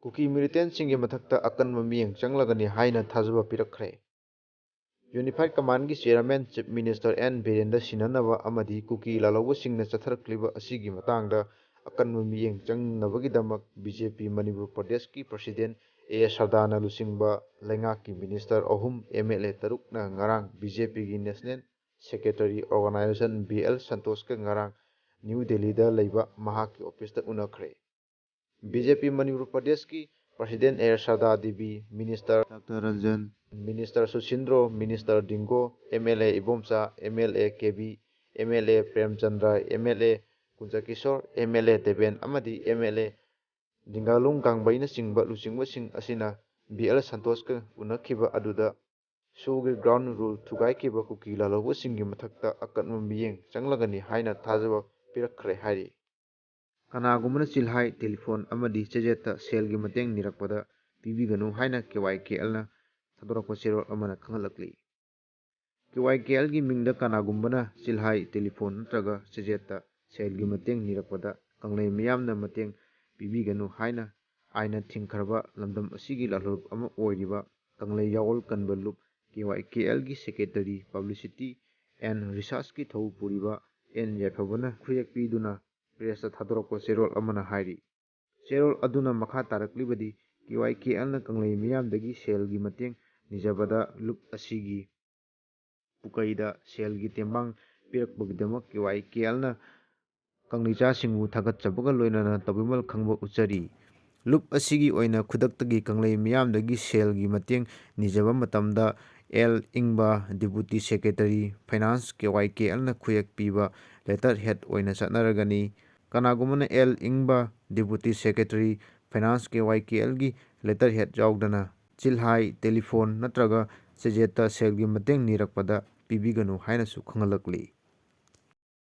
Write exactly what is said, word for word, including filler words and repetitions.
ꯀꯨꯀꯤ ꯃꯤꯂꯤꯇꯦꯟꯁꯤꯡꯒꯤ ꯃꯊꯛꯇ ꯑꯀꯟꯕ ꯃꯤꯠꯌꯦꯡ ꯆꯪꯂꯒꯅꯤ ꯍꯥꯏꯅ ꯊꯥꯖꯕ ꯄꯤꯔꯛꯈ꯭ꯔꯦ꯫ ꯌꯨꯅꯤꯐꯥꯏꯠ ꯀꯃꯥꯟꯒꯤ ꯆꯤꯌꯔꯃꯦꯟ ꯆꯤꯐ ꯃꯤꯅꯤꯁꯇꯔ ꯑꯦꯟ ꯕꯤꯔꯦꯟꯗ ꯁꯤꯟꯅꯅꯕ ꯑꯃꯗꯤ ꯀꯨꯀꯤ ꯂꯥꯜꯍꯧꯕꯁꯤꯡꯅ ꯆꯠꯊꯔꯛꯂꯤꯕ ꯑꯁꯤꯒꯤ ꯃꯇꯥꯡꯗ ꯑꯀꯟꯕ ꯃꯤꯠꯌꯦꯡ ꯆꯪꯅꯕꯒꯤꯗꯃꯛ ꯕꯤ ꯖꯦ ꯄꯤ ꯃꯅꯤꯄꯨꯔ ꯄ꯭ꯔꯗꯦꯁꯀꯤ ꯄ꯭ꯔꯁꯤꯗꯦꯟ ꯑꯦ ꯁꯔꯗꯥꯅ ꯂꯨꯆꯤꯡꯕ ꯂꯩꯉꯥꯛꯀꯤ ꯃꯤꯅꯤꯁꯇꯔ ꯑꯍꯨꯝ, ꯑꯦꯝ ꯑꯦꯜ ꯑꯦ ꯇꯔꯨꯛꯅ ꯉꯔꯥꯡ ꯕꯤ ꯖꯦ ꯄꯤꯒꯤ national secretary organisation B L ꯁꯟꯇꯣꯁꯀ ꯉꯔꯥꯡ ꯅ꯭ꯌꯨ ꯗꯦꯜꯂꯤꯗ ꯂꯩꯕ ꯃꯍꯥꯛꯀꯤ ꯑꯣꯐꯤꯁꯇ ꯎꯅꯈ꯭ꯔꯦ꯫ ꯕꯤ ꯖꯦ ꯄꯤ ꯃꯅꯤꯄꯨꯔ ꯄ꯭ꯔꯗꯦꯁꯀꯤ president A Sharda Devi, minister doctor Ranjan, minister Susindro, minister Dingo, M L A Ibomcha, M L A Kebi, M L A Premchandra, M L A Kunjakishor, M L A Deben ꯑꯃꯗꯤ ꯑꯦꯝ ꯑꯦꯜ ꯑꯦ ꯗꯤꯡꯒꯥꯂꯨꯡ ꯒꯥꯡꯕꯩꯅꯆꯤꯡꯕ ꯂꯨꯆꯤꯡꯕꯁꯤꯡ ꯑꯁꯤꯅ ꯕꯤ ꯑꯦꯜ ꯁꯟꯇꯣꯁꯀ ꯎꯅꯈꯤꯕ ꯑꯗꯨꯗ ꯁꯣꯒꯤ ꯒ꯭ꯔꯥꯎꯟ ꯔꯨꯜ ꯊꯨꯒꯥꯏꯈꯤꯕ ꯀꯨꯀꯤ ꯂꯥꯜꯍꯧꯕꯁꯤꯡꯒꯤ ꯃꯊꯛꯇ ꯑꯀꯟꯕ ꯃꯤꯠꯌꯦꯡ ꯆꯪꯂꯒꯅꯤ ꯍꯥꯏꯅ ꯊꯥꯖꯕ ꯄꯤꯔꯛꯈ꯭ꯔꯦ ꯍꯥꯏꯔꯤ꯫ ꯀꯅꯥꯒꯨꯝꯕꯅ ꯆꯤꯜꯍꯥꯏ, ꯇꯦꯂꯤꯐꯣꯟ ꯑꯃꯗꯤ ꯆꯦꯖꯦꯠꯇ ꯁꯦꯜꯒꯤ ꯃꯇꯦꯡ ꯅꯤꯔꯛꯄꯗ ꯄꯤꯕꯤꯒꯅꯨ ꯍꯥꯏꯅ ꯀꯦ ꯋꯥꯏ ꯀꯦ ꯑꯦꯜꯅ ꯊꯥꯗꯣꯔꯛꯄ ꯆꯦꯔꯣꯜ ꯑꯃꯅ ꯈꯪꯍꯜꯂꯛꯂꯤ꯫ ꯀꯦ ꯋꯥꯏ ꯀꯦ ꯑꯦꯜꯒꯤ ꯃꯤꯡꯗ ꯀꯅꯥꯒꯨꯝꯕꯅ ꯆꯤꯜꯍꯥꯏ, ꯇꯦꯂꯤꯐꯣꯟ ꯅꯠꯇ꯭ꯔꯒ ꯆꯦꯖꯦꯠꯇ ꯁꯦꯜꯒꯤ ꯃꯇꯦꯡ ꯅꯤꯔꯛꯄꯗ ꯀꯪꯂꯩ ꯃꯤꯌꯥꯝꯅ ꯃꯇꯦꯡ ꯄꯤꯕꯤꯒꯅꯨ ꯍꯥꯏꯅ ꯑꯥꯏꯟꯅ ꯊꯤꯡꯈ꯭ꯔꯕ ꯂꯝꯗꯝ ꯑꯁꯤꯒꯤ ꯂꯥꯜꯍꯧꯂꯨꯞ ꯑꯃ ꯑꯣꯏꯔꯤꯕ ꯀꯪꯂꯩ ꯌꯥꯑꯣꯜ ꯀꯟꯕ ꯂꯨꯞ ꯀꯦ ꯋꯥꯏ ꯀꯦ ꯑꯦꯜꯒꯤ ꯁꯦꯀ꯭ꯔꯦꯇꯔꯤ ꯄꯕ꯭ꯂꯤꯁꯤꯇꯤ ꯑꯦꯟ ꯔꯤꯁꯔꯁꯀꯤ ꯊꯧ ꯄꯨꯔꯤꯕ ꯑꯦꯟ ꯌꯥꯏꯐꯕꯅ ꯈꯨꯌꯦꯛ ꯄꯤꯗꯨꯅ ꯄ꯭ꯔꯦꯁꯇ ꯊꯥꯗꯣꯔꯛꯄ ꯆꯦꯔꯣꯜ ꯑꯃꯅ ꯍꯥꯏꯔꯤ꯫ ꯆꯦꯔꯣꯜ ꯑꯗꯨꯅ ꯃꯈꯥ ꯇꯥꯔꯛꯂꯤꯕꯗꯤ, ꯀꯦ ꯋꯥꯏ ꯀꯦ ꯑꯦꯜꯅ ꯀꯪꯂꯩ ꯃꯤꯌꯥꯝꯗꯒꯤ ꯁꯦꯜꯒꯤ ꯃꯇꯦꯡ ꯅꯤꯖꯕꯗ ꯂꯨꯞ ꯑꯁꯤꯒꯤ ꯄꯨꯀꯩꯗ ꯁꯦꯜꯒꯤ ꯇꯦꯡꯕꯥꯡ ꯄꯤꯔꯛꯄꯒꯤꯗꯃꯛ ꯀꯦ ꯋꯥꯏ ꯀꯦ ꯑꯦꯜꯅ ꯀꯪꯂꯩꯆꯥꯁꯤꯡꯕꯨ ꯊꯥꯒꯠꯆꯕꯒ ꯂꯣꯏꯅꯅ ꯇꯧꯕꯤꯃꯜ ꯈꯪꯕ ꯎꯠꯆꯔꯤ꯫ ꯂꯨꯞ ꯑꯁꯤꯒꯤ ꯑꯣꯏꯅ ꯈꯨꯗꯛꯇꯒꯤ ꯀꯪꯂꯩ ꯃꯤꯌꯥꯝꯗꯒꯤ ꯁꯦꯜꯒꯤ ꯃꯇꯦꯡ ꯅꯤꯖꯕ ꯃꯇꯝꯗ ꯑꯦꯜ ꯏꯪꯕ, deputy secretary finance, K Y K ꯑꯦꯜꯅ ꯈꯨꯌꯦꯛ ꯄꯤꯕ ꯂꯦꯇꯔ ꯍꯦꯗ ꯑꯣꯏꯅ ꯆꯠꯅꯔꯒꯅꯤ꯫ ꯀꯅꯥꯒꯨꯝꯕꯅ ꯑꯦꯜ ꯏꯪꯕ, deputy secretary finance, K Y ꯀꯦ ꯑꯦꯜꯒꯤ ꯂꯦꯇꯔ ꯍꯦꯗ ꯌꯥꯎꯗꯅ ꯆꯤꯜꯍꯥꯏ, ꯇꯦꯂꯤꯐꯣꯟ ꯅꯠꯇ꯭ꯔꯒ ꯆꯦꯖꯦꯠꯇ ꯁꯦꯜꯒꯤ ꯃꯇꯦꯡ ꯅꯤꯔꯛꯄꯗ ꯄꯤꯕꯤꯒꯅꯨ ꯍꯥꯏꯅꯁꯨ ꯈꯪꯍꯜꯂꯛꯂꯤ꯫